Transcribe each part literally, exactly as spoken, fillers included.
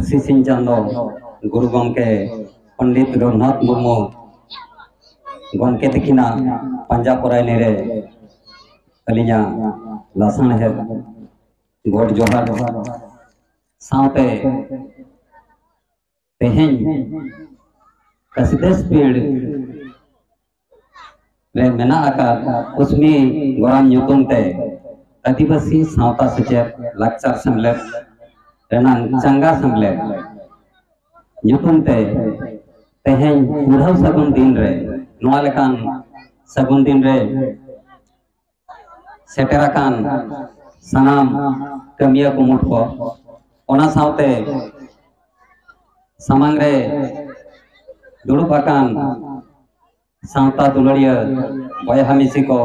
ᱥᱤᱥᱤᱧ ᱪᱟᱸᱫᱚ ᱜᱩᱨᱩ ᱜᱚᱢᱠᱮ ᱯᱚᱱᱰᱤᱛ ᱨᱚᱜᱷᱩᱱᱟᱛᱷ ᱢᱩᱨᱢᱩ ᱜᱚᱢᱠᱮ ᱛᱟᱹᱠᱤᱱᱟᱜ ᱯᱟᱸᱡᱟ ᱯᱚᱨᱟᱭᱱᱤ ᱨᱮ ᱟᱹᱞᱤᱧᱟᱜ ᱞᱟᱥᱟᱬᱦᱮᱫ ᱜᱚᱰ ᱡᱚᱦᱟᱨ ᱥᱟᱶᱛᱮ ᱛᱮᱦᱮᱧ ᱠᱟᱥᱤᱫᱟᱥ ᱯᱤᱲ ᱨᱮ ᱢᱮᱱᱟᱜ ᱟᱠᱟᱫ ᱠᱩᱥᱢᱤ ᱜᱚᱨᱟᱢ ᱧᱩᱛᱩᱢ ᱛᱮ ᱟᱹᱫᱤᱵᱟᱹᱥᱤ ᱥᱟᱶᱛᱟ ᱥᱮᱪᱮᱫ ᱞᱟᱠᱪᱟᱨ ᱥᱮᱢᱞᱮᱫ ᱨᱮᱱᱟᱜ ᱪᱟᱸᱜᱟ ᱥᱮᱢᱞᱮᱫ ᱧᱩᱛᱩᱢ ᱛᱮ ᱛᱮᱦᱮᱧ ᱩᱰᱷᱟᱹᱣ ᱥᱟᱹᱜᱩᱱ ᱫᱤᱱ ᱨᱮ, ᱱᱚᱣᱟ ᱞᱮᱠᱟᱱ ᱥᱟᱹᱜᱩᱱ ᱫᱤᱱ ᱨᱮ ᱥᱮᱴᱮᱨ ᱟᱠᱟᱱ ᱥᱟᱱᱟᱢ ᱠᱟᱹᱢᱤᱭᱟᱹ ᱠᱩᱢᱩᱴ ᱠᱚ, ᱚᱱᱟ ᱥᱟᱶᱛᱮ ᱥᱟᱢᱟᱝ ᱨᱮ ᱫᱩᱲᱩᱵ ᱟᱠᱟᱱ ᱥᱟᱶᱛᱟ ᱫᱩᱞᱟᱹᱲᱤᱭᱟᱹ ᱵᱚᱭᱦᱟ ᱢᱤᱥᱤ ᱠᱚ,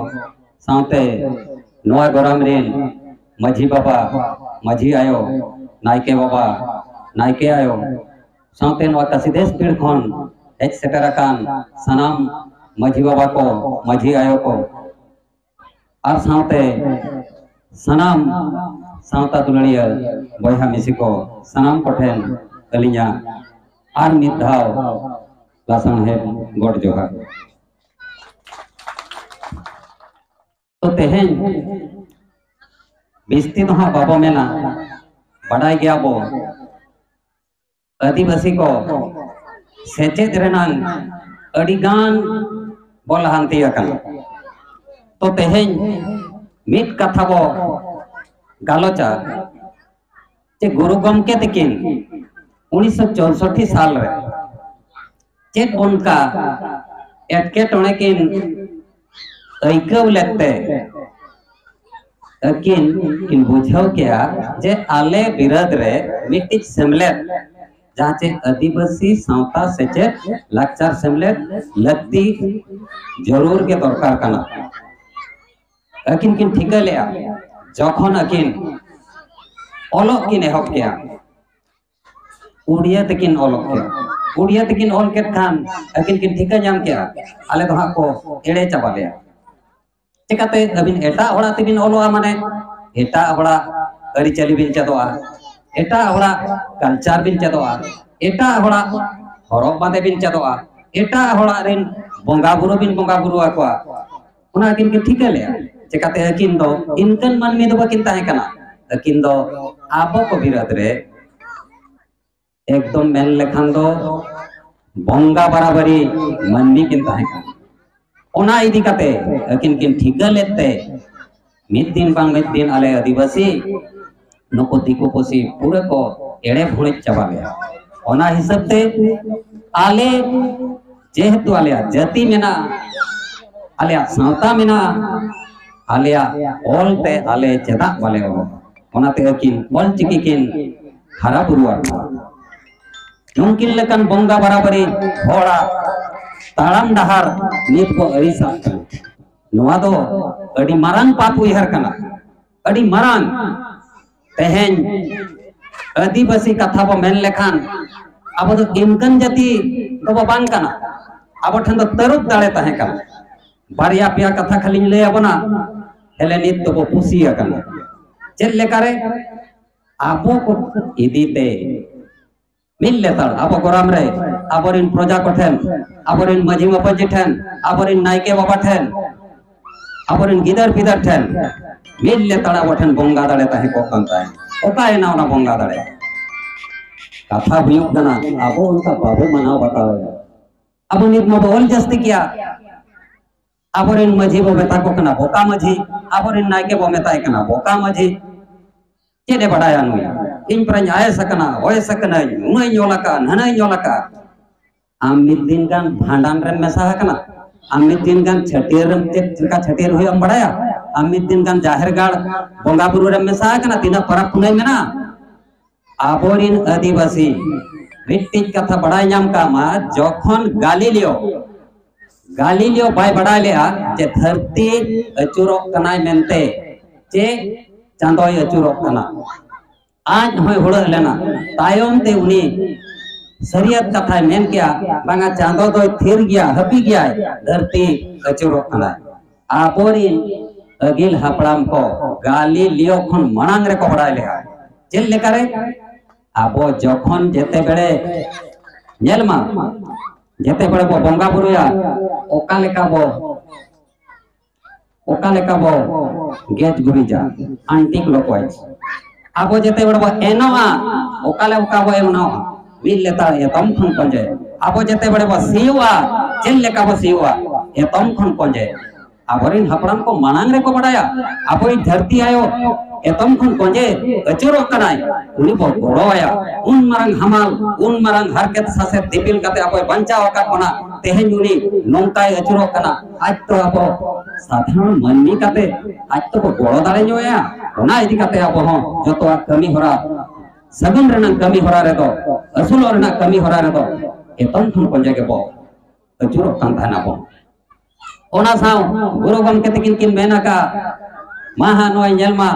ᱥᱟᱶᱛᱮ ᱱᱚᱣᱟ ᱜᱚᱨᱟᱢ ᱨᱮᱱ ᱢᱟᱹᱡᱷᱤ ᱵᱟᱵᱟ, ᱢᱟᱹᱡᱷᱤ ᱟᱭᱳ, ᱱᱟᱭᱠᱮ ᱵᱟᱵᱟ, ᱱᱟᱭᱠᱮ ᱟᱭᱳ, ᱥᱟᱶᱛᱮ ᱱᱚᱣᱟ ᱠᱟᱥᱤᱫᱮᱥ ᱯᱤᱲ ᱠᱷᱚᱱ ᱦᱮᱡ ᱥᱮᱴᱮᱨ ᱟᱠᱟᱱ ᱥᱟᱱᱟᱢ ᱢᱟᱹᱡᱷᱤ ᱵᱟᱵᱟ ᱠᱚ, ᱢᱟᱹᱡᱷᱤ ᱟᱭᱳ ᱠᱚ, ᱟᱨ ᱥᱟᱶᱛᱮ ᱥᱟᱱᱟᱢ ᱥᱟᱶᱛᱟ ᱫᱩᱞᱟᱹᱲᱤᱭᱟᱹ ᱵᱚᱭᱦᱟ ᱢᱤᱥᱤ ᱠᱚ, ᱥᱟᱱᱟᱢ ᱠᱚᱴᱷᱮᱱ ᱟᱹᱞᱤᱧᱟᱜ ᱟᱨ ᱢᱤᱫ ᱫᱷᱟᱣ ᱞᱟᱥᱟᱬᱦᱮᱫ ᱜᱚᱰ ᱡᱚᱦᱟᱨ᱾ ᱛᱚ ᱛᱮᱦᱮᱧ ᱵᱤᱥᱛᱤ ᱫᱚ ᱦᱟᱸᱜ ᱵᱟᱵᱚ ᱢᱮᱱᱟ, ᱵᱟᱰᱟᱭ ᱜᱮᱭᱟ ᱵᱚ, ᱟᱹᱫᱤᱵᱟᱹᱥᱤ ᱠᱚ ᱥᱮᱪᱮᱫ ᱨᱮᱱᱟᱝ ᱟᱹᱰᱤ ᱜᱟᱱ ᱵᱚ ᱞᱟᱦᱟᱱᱛᱤ ᱟᱠᱟᱱᱟ᱾ ᱛᱚ ᱛᱮᱦᱮᱧ ᱢᱤᱫ ᱠᱟᱛᱷᱟ ᱵᱚ ᱜᱟᱞᱚᱪᱟ ᱡᱮ ᱜᱩᱨᱩ ᱜᱚᱢᱠᱮ ᱛᱟᱹᱠᱤᱱ ᱩᱱᱤᱥᱥᱚ ᱪᱳᱥᱚᱴᱴᱤ ᱥᱟᱞ ᱨᱮ ᱪᱮᱫ ᱚᱱᱠᱟ ᱮᱴᱠᱮᱴᱚᱬᱮ ᱠᱤᱱ ᱟᱹᱭᱠᱟᱹᱣ ᱞᱮᱫ ᱛᱮ ᱟᱹᱠᱤᱱ ᱠᱤᱱ ᱵᱩᱡᱷᱟᱹᱣ ᱠᱮᱜᱼᱟ ᱡᱮ ᱟᱞᱮ ᱵᱤᱨᱟᱹᱫ ᱨᱮ ᱢᱤᱫᱴᱤᱡ ᱥᱮᱢᱞᱮᱫ, ᱡᱟᱦᱟᱸ ᱪᱮ ᱟᱹᱫᱤᱵᱟᱹᱥᱤ ᱥᱟᱶᱛᱟ ᱥᱮᱪᱮᱫ ᱞᱟᱠᱪᱟᱨ ᱥᱮᱢᱞᱮᱫ ᱞᱟᱹᱠᱛᱤ ᱡᱟᱹᱨᱩᱲ ᱜᱮ ᱫᱚᱨᱠᱟᱨ ᱠᱟᱱᱟ᱾ ᱟᱹᱠᱤᱱ ᱠᱤᱱ ᱴᱷᱤᱠᱟᱹ ᱞᱮᱜᱼᱟ, ᱡᱚᱠᱷᱚᱱ ᱟᱹᱠᱤᱱ ᱚᱞᱚᱜ ᱠᱤᱱ ᱮᱦᱚᱵ ᱠᱮᱜᱼᱟ, ᱩᱲᱤᱭᱟ ᱛᱮᱠᱤᱱ ᱚᱞᱚᱜ ᱠᱮᱜᱼᱟ᱾ ᱩᱲᱤᱭᱟ ᱛᱮᱠᱤᱱ ᱚᱞ ᱠᱮᱫ ᱠᱷᱟᱱ ᱟᱹᱠᱤᱱ ᱠᱤᱱ ᱴᱷᱤᱠᱟᱹ ᱧᱟᱢ ᱠᱮᱜᱼᱟ, ᱟᱞᱮ ᱫᱚ ᱦᱟᱸᱜ ᱠᱚ ᱮᱲᱮ ᱪᱟᱵᱟ ᱞᱮᱭᱟ᱾ ᱪᱮᱠᱟᱛᱮ ᱟᱹᱵᱤᱱ ᱮᱴᱟᱜ ᱦᱚᱲᱟᱜ ᱛᱮᱵᱤᱱ ᱚᱞᱚᱜᱼᱟ, ᱢᱟᱱᱮ ᱮᱴᱟᱜ ᱦᱚᱲᱟᱜ ᱟᱹᱨᱤᱪᱟᱹᱞᱤ ᱵᱤᱱ ᱪᱮᱫᱚᱜᱼᱟ᱾ ᱮᱴᱟᱜ ᱦᱚᱲᱟᱜ ᱠᱟᱞᱪᱟᱨ ᱵᱤᱱ ᱪᱮᱫᱚᱜᱼᱟ, ᱮᱴᱟᱜ ᱦᱚᱲᱟᱜ ᱦᱚᱨᱚᱜ ᱵᱟᱸᱫᱮ ᱵᱤᱱ ᱪᱮᱫᱚᱜᱼᱟ, ᱮᱴᱟᱜ ᱦᱚᱲᱟᱜ ᱨᱮᱱ ᱵᱚᱸᱜᱟ ᱵᱩᱨᱩ ᱵᱤᱱ ᱵᱚᱸᱜᱟ ᱵᱩᱨᱩ ᱟᱠᱚᱣᱟ᱾ ᱚᱱᱟ ᱟᱹᱠᱤᱱ ᱠᱤᱱ ᱴᱷᱤᱠᱟᱹ ᱞᱮᱫᱼᱟ᱾ ᱪᱮᱠᱟᱛᱮ ᱟᱹᱠᱤᱱ ᱫᱚ ᱤᱱᱠᱟᱹᱱ ᱢᱟᱹᱱᱢᱤ ᱫᱚ ᱵᱟᱹᱠᱤᱱ ᱛᱟᱦᱮᱸ ᱠᱟᱱᱟ, ᱟᱹᱠᱤᱱ ᱫᱚ ᱟᱵᱚ ᱠᱚ ᱵᱤᱨᱟᱹᱫ ᱨᱮ ᱮᱠᱫᱚᱢ ᱢᱮᱱ ᱞᱮᱠᱷᱟᱱ ᱫᱚ ᱵᱚᱸᱜᱟ ᱵᱟᱨᱟᱵᱟᱨᱤ ᱢᱟᱹᱱᱢᱤ ᱠᱤᱱ ᱛᱟᱦᱮᱸ ᱠᱟᱱᱟ᱾ ᱚᱱᱟ ᱤᱫᱤ ᱠᱟᱛᱮ ᱟᱹᱠᱤᱱ ᱠᱤᱱ ᱴᱷᱤᱠᱟᱹ ᱞᱮᱫ ᱛᱮ ᱢᱤᱫ ᱫᱤᱱ ᱵᱟᱝ ᱢᱤᱫ ᱫᱤᱱ ᱟᱞᱮ ᱟᱹᱫᱤᱵᱟᱹᱥᱤ ᱱᱩᱠᱩ ᱫᱤᱠᱩ ᱯᱩᱥᱤ ᱯᱩᱨᱟᱹ ᱠᱚ ᱮᱲᱮ ᱵᱷᱩᱲᱮᱡ ᱪᱟᱵᱟ ᱞᱮᱭᱟ᱾ ᱚᱱᱟ ᱦᱤᱥᱟᱹᱵ ᱛᱮ ᱟᱞᱮ ᱡᱮᱦᱮᱛᱩ ᱟᱞᱮᱭᱟᱜ ᱡᱟᱹᱛᱤ ᱢᱮᱱᱟᱜᱼᱟ, ᱟᱞᱮᱭᱟᱜ ᱥᱟᱶᱛᱟ ᱢᱮᱱᱟᱜᱼᱟ, ᱟᱞᱮᱭᱟᱜ ᱚᱞ ᱛᱮ ᱟᱞᱮ ᱪᱮᱫᱟᱜ ᱵᱟᱞᱮ ᱚᱞᱟ? ᱚᱱᱟᱛᱮ ᱟᱹᱠᱤᱱ ᱚᱞ ᱪᱤᱠᱤ ᱠᱤᱱ ᱦᱟᱨᱟ ᱵᱩᱨᱩ ᱟᱠᱟᱫᱟ᱾ ᱱᱩᱝᱠᱤᱱ ᱞᱮᱠᱟᱱ ᱵᱚᱸᱜᱟ ᱵᱟᱨᱟᱵᱟᱨᱤ ᱦᱚᱲᱟᱜ ᱛᱟᱲᱟᱢ ᱰᱟᱦᱟᱨ ᱱᱤᱛ ᱵᱚ ᱟᱹᱲᱤᱥᱟᱜ ᱠᱟᱱᱟ᱾ ᱱᱚᱣᱟ ᱫᱚ ᱟᱹᱰᱤ ᱢᱟᱨᱟᱝ ᱯᱟᱯ ᱩᱭᱦᱟᱹᱨ ᱠᱟᱱᱟ, ᱟᱹᱰᱤ ᱢᱟᱨᱟᱝ᱾ ᱛᱮᱦᱮᱧ ᱟᱹᱫᱤᱵᱟᱹᱥᱤ ᱠᱟᱛᱷᱟ ᱵᱚ ᱢᱮᱱ ᱞᱮᱠᱷᱟᱱ ᱟᱵᱚ ᱫᱚ ᱤᱱᱠᱟᱹᱱ ᱡᱟᱹᱛᱤ ᱫᱚᱵᱚ ᱵᱟᱝ ᱠᱟᱱᱟ᱾ ᱟᱵᱚ ᱴᱷᱮᱱ ᱫᱚ ᱛᱟᱹᱨᱩᱵ ᱫᱟᱲᱮ ᱛᱟᱦᱮᱸ ᱠᱟᱱᱟ᱾ ᱵᱟᱨᱭᱟ ᱯᱮᱭᱟ ᱠᱟᱛᱷᱟ ᱠᱷᱟᱹᱞᱤᱧ ᱞᱟᱹᱭ ᱟᱵᱚᱱᱟ, ᱦᱮᱞᱮᱱᱤᱛ ᱫᱚᱵᱚ ᱯᱩᱥᱤ ᱟᱠᱟᱱᱟ᱾ ᱪᱮᱫ ᱞᱮᱠᱟᱨᱮ? ᱟᱵᱚ ᱠᱚ ᱤᱫᱤ ᱛᱮ ᱢᱤᱫ ᱞᱮᱛᱟᱲ ᱟᱵᱚ ᱜᱚᱨᱟᱢ ᱨᱮ ᱟᱵᱚᱨᱤᱱ ᱯᱨᱚᱡᱟ ᱠᱚᱴᱷᱮᱱ, ᱟᱵᱚᱨᱤᱱ ᱢᱟᱹᱡᱷᱤ ᱢᱟᱯᱟᱡᱷᱤ ᱴᱷᱮᱱ, ᱟᱵᱚᱨᱤᱱ ᱱᱟᱭᱠᱮ ᱵᱟᱵᱟ ᱴᱷᱮᱱ, ᱟᱵᱚᱨᱤᱱ ᱜᱤᱫᱟᱹᱨ ᱯᱤᱫᱟᱹᱨ ᱴᱷᱮᱱ ᱢᱤᱫ ᱞᱮᱛᱟᱲ ᱟᱵᱚ ᱴᱷᱮᱱ ᱵᱚᱸᱜᱟ ᱫᱟᱲᱮ ᱛᱟᱦᱮᱸ ᱠᱚᱜ ᱠᱟᱱ ᱛᱟᱦᱮᱸᱫ᱾ ᱚᱠᱟᱭᱮᱱᱟ ᱚᱱᱟ ᱵᱚᱸᱜᱟ ᱫᱟᱲᱮ? ᱠᱟᱛᱷᱟ ᱦᱩᱭᱩᱜ ᱠᱟᱱᱟ, ᱟᱵᱚ ᱚᱱᱠᱟ ᱵᱟᱵᱚ ᱢᱟᱱᱟᱣ ᱵᱟᱛᱟᱣ ᱮᱫᱟ᱾ ᱟᱵᱚ ᱱᱤᱛ ᱢᱟᱵᱚ ᱚᱞ ᱡᱟᱹᱥᱛᱤ ᱠᱮᱭᱟ᱾ ᱟᱵᱚᱨᱮᱱ ᱢᱟᱹᱡᱷᱤ ᱵᱚ ᱢᱮᱛᱟ ᱠᱚ ᱠᱟᱱᱟ ᱵᱚᱠᱟ ᱢᱟᱹᱡᱷᱤ, ᱟᱵᱚᱨᱮᱱ ᱱᱟᱭᱠᱮ ᱵᱚ ᱢᱮᱛᱟᱭ ᱠᱟᱱᱟ ᱵᱚᱠᱟ ᱢᱟᱹᱡᱷᱤ᱾ ᱪᱮᱫ ᱮ ᱵᱟᱰᱟᱭᱟ ᱱᱩᱭ? ᱤᱧ ᱯᱮᱨᱟᱧ ᱟᱭᱮᱥ ᱟᱠᱟᱱᱟ, ᱚᱭᱮᱥ ᱟᱠᱟᱱᱟᱹᱧ, ᱱᱩᱱᱟᱹᱜ ᱤᱧ ᱚᱞ ᱟᱠᱟᱫᱼᱟ, ᱱᱟᱱᱟᱹᱜ ᱤᱧ ᱚᱞ ᱟᱠᱟᱫᱼᱟ᱾ ᱟᱢ ᱢᱤᱫ ᱫᱤᱱ ᱜᱟᱱ ᱵᱷᱟᱸᱰᱟᱱ ᱨᱮᱢ ᱢᱮᱥᱟ ᱟᱠᱟᱱᱟ? ᱟᱢ ᱢᱤᱫ ᱫᱤᱱ ᱜᱟᱱ ᱪᱷᱟᱹᱴᱭᱟᱹᱨ ᱨᱮᱢ, ᱪᱮᱫ ᱞᱮᱠᱟ ᱪᱷᱟᱹᱴᱭᱟᱹᱨ ᱦᱩᱭᱩᱜᱼᱟ ᱮᱢ ᱵᱟᱰᱟᱭᱟ? ᱟᱢ ᱢᱤᱫ ᱫᱤᱱ ᱜᱟᱱ ᱡᱟᱦᱮᱨ ᱜᱟᱲ ᱵᱚᱸᱜᱟ ᱵᱩᱨᱩ ᱨᱮᱢ ᱢᱮᱥᱟ ᱟᱠᱟᱱᱟ? ᱛᱤᱱᱟᱹᱜ ᱯᱚᱨᱚᱵᱽ ᱯᱩᱱᱟᱹᱭ ᱢᱮᱱᱟᱜᱼᱟ? ᱟᱵᱚᱨᱤᱱ ᱟᱹᱫᱤᱵᱟᱹᱥᱤ ᱢᱤᱫᱴᱤᱡ ᱠᱟᱛᱷᱟ ᱵᱟᱲᱟᱭ ᱧᱟᱢ ᱠᱟᱜ ᱢᱟ, ᱡᱚᱠᱷᱚᱱ ᱜᱟᱞᱤᱞᱤᱭᱳ, ᱜᱟᱞᱤᱞᱤᱭᱳ ᱵᱟᱭ ᱵᱟᱲᱟᱭ ᱞᱮᱜᱼᱟ ᱡᱮ ᱫᱷᱟᱹᱨᱛᱤ ᱟᱹᱪᱩᱨᱚᱜ ᱠᱟᱱᱟᱭ ᱢᱮᱱᱛᱮ, ᱪᱮ ᱪᱟᱸᱫᱚᱭ ᱟᱹᱪᱩᱨᱚᱜ ᱠᱟᱱᱟ, ᱟᱡ ᱦᱚᱸᱭ ᱦᱩᱲᱟᱹᱜ ᱞᱮᱱᱟ᱾ ᱛᱟᱭᱚᱢ ᱛᱮ ᱩᱱᱤ ᱥᱟᱹᱨᱤᱭᱟᱹᱛ ᱠᱟᱛᱷᱟᱭ ᱢᱮᱱ ᱠᱮᱜᱼᱟ, ᱵᱟᱝᱟ, ᱪᱟᱸᱫᱚ ᱫᱚᱭ ᱛᱷᱤᱨ ᱜᱮᱭᱟ, ᱦᱟᱹᱯᱤ ᱜᱮᱭᱟᱭ, ᱫᱷᱟᱹᱨᱛᱤ ᱟᱹᱪᱩᱨᱚᱜ ᱠᱟᱱᱟᱭ᱾ ᱟᱵᱚᱨᱤᱱ ᱟᱹᱜᱤᱞ ᱦᱟᱯᱲᱟᱢ ᱠᱚ ᱜᱟᱞᱤᱞᱤᱭᱳ ᱠᱷᱚᱱ ᱢᱟᱲᱟᱝ ᱨᱮᱠᱚ ᱵᱟᱲᱟᱭ ᱞᱮᱜᱼᱟ ᱪᱮᱫ ᱞᱮᱠᱟᱨᱮ? ᱟᱵᱚ ᱡᱚᱠᱷᱚᱱ ᱡᱮᱛᱮ ᱵᱮᱲᱮ, ᱧᱮᱞ ᱢᱟ, ᱡᱮᱛᱮ ᱵᱮᱲᱮ ᱵᱚ ᱵᱚᱸᱜᱟ ᱵᱩᱨᱩᱭᱟ, ᱚᱠᱟ ᱞᱮᱠᱟ ᱵᱚ, ᱚᱠᱟ ᱞᱮᱠᱟ ᱵᱚ ᱜᱮᱡ ᱜᱩᱨᱤᱡᱟ, ᱟᱱᱴᱤ ᱠᱞᱚᱠᱣᱟᱭᱤᱡ᱾ ᱟᱵᱚ ᱡᱮᱛᱮ ᱵᱮᱲᱮ ᱵᱚ ᱮᱱᱚᱜᱼᱟ, ᱚᱠᱟ ᱞᱮᱠᱟ ᱵᱚ ᱮᱱᱚᱜᱼᱟ? ᱢᱤᱫ ᱞᱮᱛᱟᱲ ᱮᱛᱚᱢ ᱠᱷᱚᱱ ᱠᱚᱸᱡᱮ᱾ ᱟᱵᱚ ᱡᱮᱛᱮ ᱵᱮᱲᱮ ᱵᱚ ᱥᱤᱭᱳᱜᱼᱟ, ᱪᱮᱫ ᱞᱮᱠᱟ ᱵᱚ ᱥᱤᱭᱳᱜᱼᱟ? ᱮᱛᱚᱢ ᱠᱷᱚᱱ ᱠᱚᱸᱡᱮ᱾ ᱟᱵᱚᱨᱮᱱ ᱦᱟᱯᱲᱟᱢ ᱠᱚ ᱢᱟᱲᱟᱝ ᱨᱮᱠᱚ ᱵᱟᱰᱟᱭᱟ, ᱟᱵᱚᱭᱤᱡ ᱫᱷᱟᱹᱨᱛᱤ ᱟᱭᱳ ᱮᱛᱚᱢ ᱠᱷᱚᱱ ᱠᱚᱸᱡᱮ ᱟᱹᱪᱩᱨᱚᱜ ᱠᱟᱱᱟᱭ, ᱩᱱᱤ ᱵᱚ ᱜᱚᱲᱚ ᱟᱭᱟ᱾ ᱩᱱ ᱢᱟᱨᱟᱝ ᱦᱟᱢᱟᱞ, ᱩᱱ ᱢᱟᱨᱟᱝ ᱦᱟᱨᱠᱮᱛ ᱥᱟᱥᱮᱛ ᱫᱤᱯᱤᱞ ᱠᱟᱛᱮ ᱟᱵᱚᱭ ᱵᱟᱧᱪᱟᱣ ᱟᱠᱟᱫ ᱵᱚᱱᱟ, ᱛᱮᱦᱮᱧ ᱩᱱᱤ ᱱᱚᱝᱠᱟᱭ ᱟᱹᱪᱩᱨᱚᱜ ᱠᱟᱱᱟ᱾ ᱟᱡ ᱛᱚ ᱟᱵᱚ ᱥᱟᱫᱷᱟᱨᱚᱱ ᱢᱟᱹᱱᱢᱤ ᱠᱟᱛᱮ ᱟᱡ ᱛᱚ ᱵᱚ ᱜᱚᱲᱚ ᱫᱟᱲᱮ ᱧᱚᱜ ᱟᱭᱟ᱾ ᱚᱱᱟ ᱤᱫᱤ ᱠᱟᱛᱮ ᱟᱵᱚ ᱦᱚᱸ ᱡᱚᱛᱚᱣᱟᱜ ᱠᱟᱹᱢᱤ ᱦᱚᱨᱟ, ᱥᱟᱹᱜᱩᱱ ᱨᱮᱱᱟᱜ ᱠᱟᱹᱢᱤ ᱦᱚᱨᱟ ᱨᱮᱫᱚ, ᱟᱹᱥᱩᱞᱚᱜ ᱨᱮᱱᱟᱜ ᱠᱟᱹᱢᱤ ᱦᱚᱨᱟ ᱨᱮᱫᱚ ᱮᱛᱚᱢ ᱠᱷᱚᱱ ᱠᱚᱸᱡᱮ ᱜᱮᱵᱚ ᱟᱹᱪᱩᱨᱚᱜ ᱠᱟᱱ ᱛᱟᱦᱮᱱᱟ ᱵᱚᱱ᱾ ᱚᱱᱟ ᱥᱟᱶ ᱜᱩᱨᱩ ᱜᱚᱢᱠᱮ ᱛᱟᱹᱠᱤᱱ ᱠᱤᱱ ᱢᱮᱱ ᱟᱠᱟᱫ, ᱢᱟ ᱦᱟᱸᱜ ᱱᱚᱜᱼᱚᱭ ᱧᱮᱞ ᱢᱟ,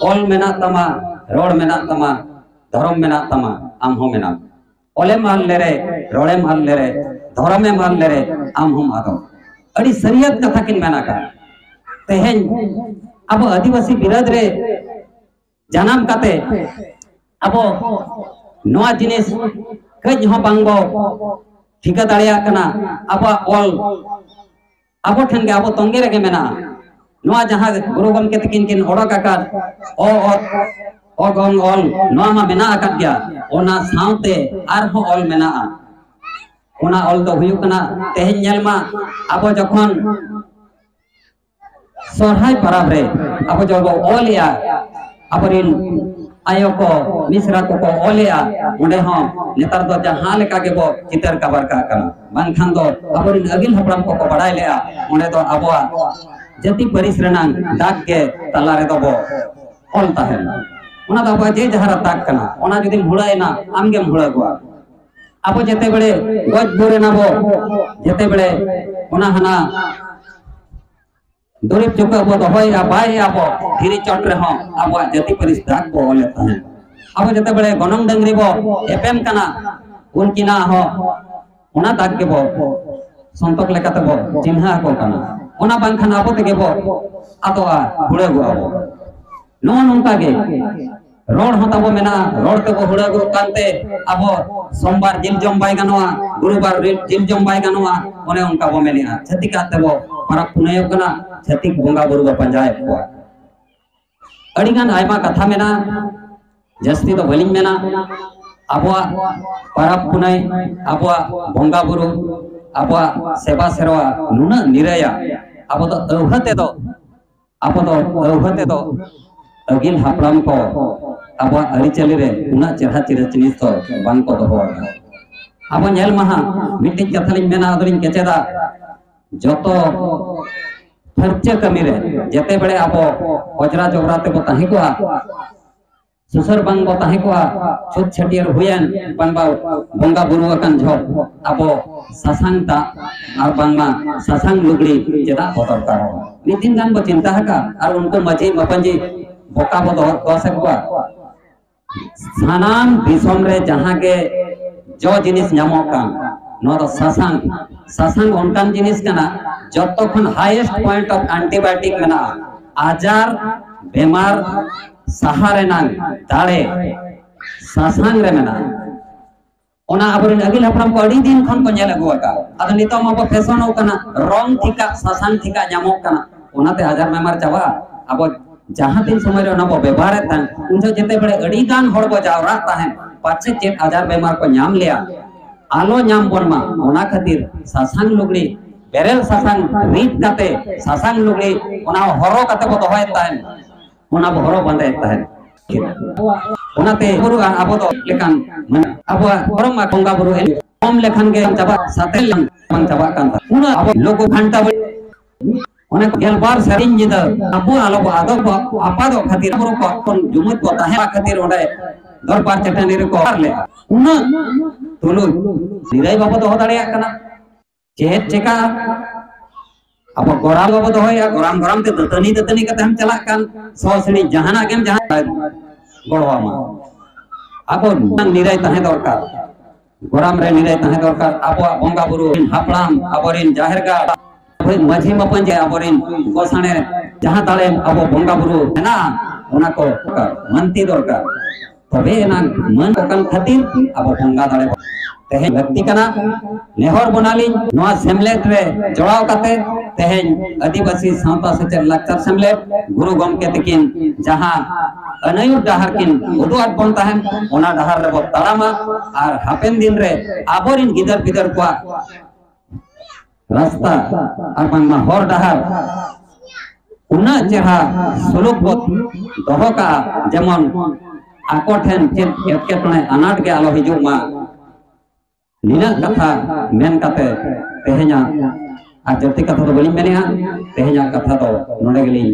ᱚᱞ ᱢᱮᱱᱟᱜ ᱛᱟᱢᱟ, ᱨᱚᱲ ᱢᱮᱱᱟᱜ ᱛᱟᱢᱟ, ᱫᱷᱚᱨᱚᱢ ᱢᱮᱱᱟᱜ ᱛᱟᱢᱟ, ᱟᱢ ᱦᱚᱸ ᱢᱮᱱᱟᱢ᱾ ᱚᱞᱮᱢ ᱟᱫ ᱞᱮᱨᱮ, ᱨᱚᱲᱮᱢ ᱟᱫ ᱞᱮᱨᱮ, ᱫᱷᱚᱨᱚᱢᱮᱢ ᱟᱫ ᱞᱮᱨᱮ, ᱟᱢ ᱦᱚᱸᱢ ᱟᱫᱚᱜ᱾ ᱟᱹᱰᱤ ᱥᱟᱹᱨᱤᱭᱟᱹᱛ ᱠᱟᱛᱷᱟ ᱠᱤᱱ ᱢᱮᱱ ᱟᱠᱟᱫ᱾ ᱛᱮᱦᱮᱧ ᱟᱵᱚ ᱟᱹᱫᱤᱵᱟᱹᱥᱤ ᱵᱤᱨᱟᱹᱫ ᱨᱮ ᱡᱟᱱᱟᱢ ᱠᱟᱛᱮ ᱟᱵᱚ ᱱᱚᱣᱟ ᱡᱤᱱᱤᱥ ᱠᱟᱹᱡ ᱦᱚᱸ ᱵᱟᱝ ᱵᱚ ᱴᱷᱤᱠᱟᱹ ᱫᱟᱲᱮᱭᱟᱜ ᱠᱟᱱᱟ᱾ ᱟᱵᱚᱣᱟᱜ ᱚᱞ ᱟᱵᱚ ᱴᱷᱮᱱ ᱜᱮ, ᱟᱵᱚ ᱛᱚᱸᱜᱮ ᱨᱮᱜᱮ ᱢᱮᱱᱟᱜᱼᱟ᱾ ᱱᱚᱣᱟ ᱡᱟᱦᱟᱸ ᱜᱩᱨᱩ ᱜᱚᱢᱠᱮ ᱛᱟᱹᱠᱤᱱ ᱠᱤᱱ ᱚᱰᱚᱠ ᱟᱠᱟᱫ ᱚ, ᱚᱛ, ᱚᱜ, ᱚᱝ, ᱚᱞ, ᱱᱚᱣᱟ ᱢᱟ ᱢᱮᱱᱟᱜ ᱟᱠᱟᱫ ᱜᱮᱭᱟ᱾ ᱚᱱᱟ ᱥᱟᱶᱛᱮ ᱟᱨᱦᱚᱸ ᱚᱞ ᱢᱮᱱᱟᱜᱼᱟ᱾ ᱚᱱᱟ ᱚᱞ ᱫᱚ ᱦᱩᱭᱩᱜ ᱠᱟᱱᱟ, ᱛᱮᱦᱮᱧ ᱧᱮᱞ ᱢᱟ, ᱟᱵᱚ ᱡᱚᱠᱷᱚᱱ ᱥᱚᱨᱦᱟᱭ ᱯᱚᱨᱚᱵᱽ ᱨᱮ ᱟᱵᱚ ᱡᱚᱠᱷᱚᱱ ᱵᱚ ᱚᱞᱮᱜᱼᱟ, ᱟᱵᱚᱨᱮᱱ ᱟᱭᱳ ᱠᱚ, ᱢᱤᱥᱨᱟ ᱠᱚᱠᱚ ᱚᱞᱮᱜᱼᱟ, ᱚᱸᱰᱮ ᱦᱚᱸ ᱱᱮᱛᱟᱨ ᱫᱚ ᱡᱟᱦᱟᱸ ᱞᱮᱠᱟ ᱜᱮᱵᱚ ᱪᱤᱛᱟᱹᱨ ᱠᱟᱵᱟᱨ ᱠᱟᱜ ᱠᱟᱱᱟ᱾ ᱵᱟᱝᱠᱷᱟᱱ ᱫᱚ ᱟᱵᱚᱨᱮᱱ ᱟᱹᱜᱤᱞ ᱦᱟᱯᱲᱟᱢ ᱠᱚᱠᱚ ᱵᱟᱲᱟᱭ ᱞᱮᱜᱼᱟ, ᱚᱸᱰᱮ ᱫᱚ ᱟᱵᱚᱣᱟᱜ ᱡᱟᱹᱛᱤ ᱯᱟᱹᱨᱤᱥ ᱨᱮᱱᱟᱝ ᱫᱟᱜᱽ ᱜᱮ ᱛᱟᱞᱟ ᱨᱮᱫᱚ ᱵᱚ ᱚᱞ ᱛᱟᱦᱮᱱ᱾ ᱚᱱᱟ ᱫᱚ ᱟᱵᱚᱣᱟᱜ ᱡᱮ ᱡᱟᱦᱟᱸ ᱨᱮ ᱫᱟᱜᱽ ᱠᱟᱱᱟ, ᱚᱱᱟ ᱡᱩᱫᱤᱢ ᱦᱩᱲᱟᱹᱭᱮᱱᱟ, ᱟᱢᱜᱮᱢ ᱦᱩᱲᱟᱹᱜᱚᱜᱼᱟ᱾ ᱟᱵᱚ ᱡᱮᱛᱮ ᱵᱮᱲᱮ ᱜᱚᱡ ᱜᱩᱨ ᱮᱱᱟ ᱵᱚ, ᱡᱮᱛᱮ ᱵᱮᱲᱮ ᱚᱱᱟ ᱦᱟᱱᱟ ᱫᱩᱨᱤᱵᱽ ᱪᱩᱠᱟᱹᱜ ᱵᱚ ᱫᱚᱦᱚᱭᱮᱜᱼᱟ, ᱵᱟᱭᱮᱜᱼᱟ ᱵᱚ, ᱫᱷᱤᱨᱤ ᱪᱚᱴ ᱨᱮᱦᱚᱸ ᱟᱵᱚᱣᱟᱜ ᱡᱟᱹᱛᱤ ᱯᱟᱹᱨᱤᱥ ᱫᱟᱜᱽ ᱵᱚ ᱚᱞᱮᱫ ᱛᱟᱦᱮᱸᱫ᱾ ᱟᱵᱚ ᱡᱮᱛᱮ ᱵᱮᱲᱮ ᱜᱚᱱᱚᱝ ᱰᱟᱹᱝᱨᱤ ᱵᱚ ᱮᱯᱮᱢ ᱠᱟᱱᱟ, ᱩᱱᱠᱤᱱᱟᱜ ᱦᱚᱸ ᱚᱱᱟ ᱫᱟᱜᱽ ᱜᱮᱵᱚ ᱥᱚᱱᱛᱚᱠ ᱞᱮᱠᱟᱛᱮ ᱵᱚ ᱪᱤᱱᱦᱟᱹ ᱟᱠᱚ ᱠᱟᱱᱟ᱾ ᱚᱱᱟ ᱵᱟᱝᱠᱷᱟᱱ ᱟᱵᱚ ᱛᱮᱜᱮ ᱵᱚ ᱟᱫᱚᱜᱼᱟ, ᱦᱩᱲᱟᱹᱜᱚᱜᱼᱟ ᱵᱚ᱾ ᱱᱚᱜᱼᱚ ᱱᱚᱝᱠᱟ ᱜᱮ ᱨᱚᱲ ᱦᱚᱸ ᱛᱟᱵᱚ ᱢᱮᱱᱟᱜᱼᱟ, ᱨᱚᱲ ᱛᱮᱵᱚ ᱦᱩᱲᱟᱹᱜᱚᱜ ᱠᱟᱱᱛᱮ ᱟᱵᱚ ᱥᱳᱢᱵᱟᱨ ᱡᱤᱞ ᱡᱚᱢ ᱵᱟᱭ ᱜᱟᱱᱚᱜᱼᱟ, ᱜᱩᱨᱩᱵᱟᱨ ᱨᱤ- ᱡᱤᱞ ᱡᱚᱢ ᱵᱟᱭ ᱜᱟᱱᱚᱜᱼᱟ, ᱚᱱᱮ ᱚᱱᱠᱟ ᱵᱚ ᱢᱮᱱᱮᱜᱼᱟ᱾ ᱪᱷᱟᱹᱛᱤᱠᱟᱜ ᱛᱮᱵᱚ ᱯᱟᱨᱟᱵᱽ ᱯᱩᱱᱟᱹᱭᱚᱜ ᱠᱟᱱᱟ, ᱪᱷᱟᱹᱛᱤᱠ ᱵᱚᱸᱜᱟ ᱵᱩᱨᱩ ᱵᱚ ᱯᱟᱸᱡᱟᱭᱮᱫ ᱠᱚᱣᱟ᱾ ᱟᱹᱰᱤᱜᱟᱱ ᱟᱭᱢᱟ ᱠᱟᱛᱷᱟ ᱢᱮᱱᱟᱜᱼᱟ, ᱡᱟᱹᱥᱛᱤ ᱫᱚ ᱵᱟᱹᱞᱤᱧ ᱢᱮᱱᱟ᱾ ᱟᱵᱚᱣᱟᱜ ᱯᱟᱨᱟᱵᱽ ᱯᱩᱱᱟᱹᱭ, ᱟᱵᱚᱣᱟᱜ ᱵᱚᱸᱜᱟ ᱵᱩᱨᱩ, ᱟᱵᱚᱣᱟᱜ ᱥᱮᱵᱟ ᱥᱮᱨᱣᱟ ᱱᱩᱱᱟᱹᱜ ᱱᱤᱨᱟᱹᱭᱟ, ᱟᱵᱚ ᱫᱚ ᱟᱹᱣᱦᱟᱹ ᱛᱮᱫᱚ ᱟᱵᱚ ᱫᱚ ᱟᱹᱣᱦᱟᱹ ᱛᱮᱫᱚ ᱟᱹᱜᱤᱞ ᱦᱟᱯᱲᱟᱢ ᱠᱚ ᱟᱵᱚᱣᱟᱜ ᱟᱹᱨᱤᱪᱟᱹᱞᱤ ᱨᱮ ᱩᱱᱟᱹᱜ ᱪᱮᱦᱨᱟ ᱪᱤᱨᱟᱹ ᱡᱤᱱᱤᱥ ᱫᱚ ᱵᱟᱝ ᱠᱚ ᱫᱚᱦᱚ ᱟᱠᱟᱫᱟ᱾ ᱟᱵᱚ ᱧᱮᱞ ᱢᱟᱦᱟ ᱢᱤᱫᱴᱤᱡ ᱠᱟᱛᱷᱟ ᱞᱤᱧ ᱢᱮᱱᱟ, ᱟᱫᱚᱞᱤᱧ ᱠᱮᱪᱮᱫᱟ, ᱡᱚᱛᱚ ᱯᱷᱟᱹᱨᱪᱟᱹ ᱠᱟᱹᱢᱤ ᱨᱮ ᱡᱮᱛᱮ ᱵᱮᱲᱮ ᱟᱵᱚ ᱚᱡᱽᱨᱟ ᱡᱚᱵᱽᱨᱟ ᱛᱮᱵᱚ ᱛᱟᱦᱮᱸ ᱠᱚᱜᱼᱟ, ᱥᱩᱥᱟᱹᱨ ᱵᱟᱝ ᱵᱚ ᱛᱟᱦᱮᱸ ᱠᱚᱜᱼᱟ, ᱪᱷᱩᱛ ᱪᱷᱟᱹᱴᱭᱟᱹᱨ ᱦᱩᱭᱮᱱ, ᱵᱟᱝ ᱵᱟ ᱵᱚᱸᱜᱟ ᱵᱩᱨᱩ ᱟᱠᱟᱱ ᱡᱚᱦᱚᱜ ᱟᱵᱚ ᱥᱟᱥᱟᱝ ᱫᱟᱜ ᱟᱨ ᱵᱟᱝᱢᱟ ᱥᱟᱥᱟᱝ ᱞᱩᱜᱽᱲᱤ ᱪᱮᱫᱟᱜ ᱵᱚ ᱫᱚᱨᱠᱟᱨᱚᱜᱼᱟ? ᱢᱤᱫ ᱫᱤᱱ ᱜᱟᱱ ᱵᱚ ᱪᱤᱱᱛᱟ ᱟᱠᱟᱫ ᱟᱨ ᱩᱱᱠᱩ ᱢᱟᱹᱡᱷᱤ ᱢᱟᱯᱟᱧᱡᱤ ᱵᱚᱠᱟ ᱵᱚ ᱫᱚᱦᱚ ᱫᱚᱥᱮ ᱠᱚᱣᱟ᱾ ᱥᱟᱱᱟᱢ ᱫᱤᱥᱚᱢ ᱨᱮ ᱡᱟᱦᱟᱸ ᱜᱮ ᱡᱚ ᱡᱤᱱᱤᱥ ᱧᱟᱢᱚᱜ ᱠᱟᱱ, ᱱᱚᱣᱟ ᱫᱚ ᱥᱟᱥᱟᱝ᱾ ᱥᱟᱥᱟᱝ ᱚᱱᱠᱟᱱ ᱡᱤᱱᱤᱥ ᱠᱟᱱᱟ, ᱡᱚᱛᱚ ᱠᱷᱚᱱ highest point of antibiotic ᱢᱮᱱᱟᱜᱼᱟ᱾ ᱟᱡᱟᱨ ᱵᱮᱢᱟᱨ ᱥᱟᱦᱟ ᱨᱮᱱᱟᱜ ᱫᱟᱲᱮ ᱥᱟᱥᱟᱝ ᱨᱮ ᱢᱮᱱᱟᱜᱼᱟ᱾ ᱚᱱᱟ ᱟᱵᱚᱨᱮᱱ ᱟᱹᱜᱤᱞ ᱦᱟᱯᱲᱟᱢ ᱠᱚ ᱟᱹᱰᱤ ᱫᱤᱱ ᱠᱷᱚᱱ ᱠᱚ ᱧᱮᱞ ᱟᱹᱜᱩ ᱟᱠᱟᱫ᱾ ᱟᱫᱚ ᱱᱤᱛᱚᱜ ᱢᱟᱵᱚ ᱯᱷᱮᱥᱚᱱᱚᱜ ᱠᱟᱱᱟ, ᱨᱚᱝ ᱴᱷᱤᱠᱟᱜ, ᱥᱟᱥᱟᱝ ᱴᱷᱤᱠᱟᱜ ᱧᱟᱢᱚᱜ ᱠᱟᱱᱟ, ᱚᱱᱟᱛᱮ ᱟᱡᱟᱨ ᱵᱮᱢᱟᱨ ᱪᱟᱵᱟᱜᱼᱟ᱾ ᱟᱵᱚ ᱡᱟᱦᱟᱸ ᱛᱤᱱ ᱥᱚᱢᱚᱭ ᱨᱮ ᱚᱱᱟ ᱵᱚ ᱵᱮᱵᱚᱦᱟᱨᱮᱫ ᱛᱟᱦᱮᱸᱫ, ᱩᱱ ᱡᱚᱦᱚᱜ ᱡᱮᱛᱮ ᱵᱮᱲᱮ ᱟᱹᱰᱤ ᱜᱟᱱ ᱦᱚᱲ ᱵᱚ ᱡᱟᱣᱨᱟᱜ ᱛᱟᱦᱮᱸᱫ, ᱯᱟᱪᱷᱮ ᱪᱮᱫ ᱟᱡᱟᱨ ᱵᱮᱢᱟᱨ ᱠᱚ ᱧᱟᱢ ᱞᱮᱭᱟ, ᱟᱞᱚ ᱧᱟᱢ ᱵᱚᱱ ᱢᱟ, ᱚᱱᱟ ᱠᱷᱟᱹᱛᱤᱨ ᱥᱟᱥᱟᱝ ᱞᱩᱜᱽᱲᱤ, ᱵᱮᱨᱮᱞ ᱥᱟᱥᱟᱝ ᱨᱤᱫ ᱠᱟᱛᱮ ᱥᱟᱥᱟᱝ ᱞᱩᱜᱽᱲᱤ ᱚᱱᱟ ᱦᱚᱨᱚ ᱠᱟᱛᱮ ᱵᱚ ᱫᱚᱦᱚᱭᱮᱫ ᱛᱟᱦᱮᱸᱫ᱾ ᱚᱱᱟ ᱵᱚ ᱦᱚᱨᱚᱜ ᱵᱟᱸᱫᱮᱭᱮᱫ ᱛᱟᱦᱮᱸᱫ᱾ ᱚᱱᱟᱛᱮ ᱵᱩᱨᱩ ᱟᱨ ᱟᱵᱚ ᱫᱚ ᱞᱮᱠᱟᱱ, ᱢᱟᱱᱮ, ᱟᱵᱚᱣᱟᱜ ᱫᱷᱚᱨᱚᱢ ᱟᱨ ᱵᱚᱸᱜᱟ ᱵᱩᱨᱩ ᱮᱱᱮᱡ ᱠᱚᱢ ᱞᱮᱠᱷᱟᱱ ᱜᱮ ᱪᱟᱵᱟᱜ, ᱥᱟᱛᱮ ᱞᱮᱠᱷᱟᱱ ᱵᱟᱝ ᱪᱟᱵᱟᱜ ᱠᱟᱱ ᱛᱟᱵᱚᱱᱟ᱾ ᱩᱱᱟᱹᱜ ᱟᱵᱚ ᱞᱳᱠᱚ ᱜᱷᱟᱱᱴᱟ ᱵᱟᱲᱮ, ᱚᱱᱮ ᱠᱚ ᱜᱮᱞᱵᱟᱨ ᱥᱮᱨᱮᱧ ᱧᱤᱫᱟᱹ ᱟᱵᱚ ᱟᱞᱚ ᱵᱚ ᱟᱫᱚᱜ, ᱵᱚ ᱟᱯᱟᱫᱚᱜ ᱠᱷᱟᱹᱛᱤᱨ ᱟᱵᱚ ᱠᱚ ᱠᱷᱚᱱ ᱡᱩᱢᱤᱫ ᱵᱚ ᱛᱟᱦᱮᱸ ᱠᱷᱟᱹᱛᱤᱨ ᱚᱸᱰᱮ ᱫᱚᱨᱵᱟᱨ ᱪᱟᱹᱴᱟᱹᱱᱤ ᱨᱮᱠᱚ ᱚᱨ ᱞᱮᱫᱼᱟ᱾ ᱩᱱᱟᱹᱜ ᱛᱩᱞᱩᱡ ᱱᱤᱨᱟᱹᱭ ᱵᱟᱵᱚ ᱫᱚᱦᱚ ᱫᱟᱲᱮᱭᱟᱜ ᱠᱟᱱᱟ᱾ ᱪᱮᱫ ᱪᱮᱠᱟ? ᱟᱵᱚ ᱜᱚᱨᱟᱢ ᱵᱟᱵᱚ ᱫᱚᱦᱚᱭᱟ, ᱜᱚᱨᱟᱢ ᱜᱚᱨᱟᱢ ᱛᱮ ᱫᱟᱹᱛᱟᱹᱱᱤ ᱫᱟᱹᱛᱟᱹᱱᱤ ᱠᱟᱛᱮ ᱦᱚᱸ ᱪᱟᱞᱟᱜ ᱠᱟᱱ, ᱥᱚ ᱥᱤᱬᱤᱡ ᱡᱟᱦᱟᱱᱟᱜ ᱜᱮᱢ ᱡᱟᱦᱟᱸ ᱜᱚᱲᱚ ᱟᱢᱟ᱾ ᱟᱵᱚ ᱢᱤᱫᱴᱟᱝ ᱱᱤᱨᱟᱹᱭ ᱛᱟᱦᱮᱸ ᱫᱚᱨᱠᱟᱨ, ᱜᱚᱨᱟᱢ ᱨᱮ ᱱᱤᱨᱟᱹᱭ ᱛᱟᱦᱮᱸ ᱫᱚᱨᱠᱟᱨ᱾ ᱟᱵᱚᱣᱟᱜ ᱵᱚᱸᱜᱟ ᱵᱩᱨᱩ ᱨᱮᱱ ᱦᱟᱯᱲᱟᱢ, ᱟᱵᱚᱨᱮᱱ ᱡᱟᱦᱮᱨ ᱜᱟᱲ, ᱟᱵᱚᱨᱮᱱ ᱢᱟᱹᱡᱷᱤ ᱢᱟᱯᱟᱧᱡᱮ, ᱟᱵᱚᱨᱮᱱ ᱜᱚᱸᱥᱟᱲᱮ ᱡᱟᱦᱟᱸ ᱫᱟᱲᱮ ᱟᱵᱚ ᱵᱚᱸᱜᱟ ᱵᱩᱨᱩ ᱢᱮᱱᱟᱜᱼᱟ, ᱚᱱᱟ ᱠᱚ ᱫᱚᱨᱠᱟᱨ, ᱢᱟᱹᱱᱛᱤ ᱫᱚᱨᱠᱟᱨ᱾ ᱛᱚᱵᱮ ᱮᱱᱟᱝ ᱢᱟᱹᱱ ᱠᱚ ᱠᱟᱱ ᱠᱷᱟᱹᱛᱤᱨ ᱟᱵᱚ ᱵᱚᱸᱜᱟ ᱫᱟᱲᱮ ᱵᱚᱱ ᱛᱮᱦᱮᱧ ᱞᱟᱹᱠᱛᱤ ᱠᱟᱱᱟ᱾ ᱱᱮᱦᱚᱨ ᱵᱚᱱᱟᱞᱤᱧ ᱱᱚᱣᱟ ᱥᱮᱢᱞᱮᱫ ᱨᱮ ᱡᱚᱲᱟᱣ ᱠᱟᱛᱮ ᱛᱮᱦᱮᱧ ᱟᱹᱫᱤᱵᱟᱹᱥᱤ ᱥᱟᱶᱛᱟ ᱥᱮᱪᱮᱫ ᱞᱟᱠᱪᱟᱨ ᱥᱮᱢᱞᱮᱫ ᱜᱩᱨᱩ ᱜᱚᱢᱠᱮ ᱛᱟᱹᱠᱤᱱ ᱡᱟᱦᱟᱸ ᱟᱹᱱᱟᱹᱭᱩᱨ ᱰᱟᱦᱟᱨ ᱠᱤᱱ ᱩᱫᱩᱜ ᱟᱫ ᱵᱚᱱ ᱛᱟᱦᱮᱸᱱ, ᱚᱱᱟ ᱰᱟᱦᱟᱨ ᱨᱮᱵᱚ ᱛᱟᱲᱟᱢᱟ᱾ ᱟᱨ ᱦᱟᱯᱮᱱ ᱫᱤᱱ ᱨᱮ ᱟᱵᱚᱨᱤᱱ ᱜᱤᱫᱟᱹᱨ ᱯᱤᱫᱟᱹᱨ ᱠᱚᱣᱟᱜ ᱨᱟᱥᱛᱟ ᱟᱨ ᱵᱟᱝᱢᱟ ᱦᱚᱨ ᱰᱟᱦᱟᱨ ᱩᱱᱟᱹᱜ ᱪᱮᱦᱨᱟ ᱥᱩᱞᱩᱠ ᱵᱚ ᱫᱚᱦᱚ ᱠᱟᱜᱼᱟ, ᱡᱮᱢᱚᱱ ᱟᱠᱚ ᱴᱷᱮᱱ ᱪᱮᱫ ᱮᱴᱠᱮᱴᱚᱬᱮ ᱟᱱᱟᱴ ᱜᱮ ᱟᱞᱚ ᱦᱤᱡᱩᱜ ᱢᱟ᱾ ᱱᱤᱱᱟᱹᱜ ᱠᱟᱛᱷᱟ ᱢᱮᱱ ᱠᱟᱛᱮ ᱛᱮᱦᱮᱧᱟᱜ ᱟᱨ ᱡᱟᱹᱥᱛᱤ ᱠᱟᱛᱷᱟ ᱫᱚ ᱵᱟᱹᱞᱤᱧ ᱢᱮᱱᱮᱜᱼᱟ᱾ ᱛᱮᱦᱮᱧᱟᱜ ᱠᱟᱛᱷᱟ ᱫᱚ ᱱᱚᱰᱮ ᱜᱮᱞᱤᱧ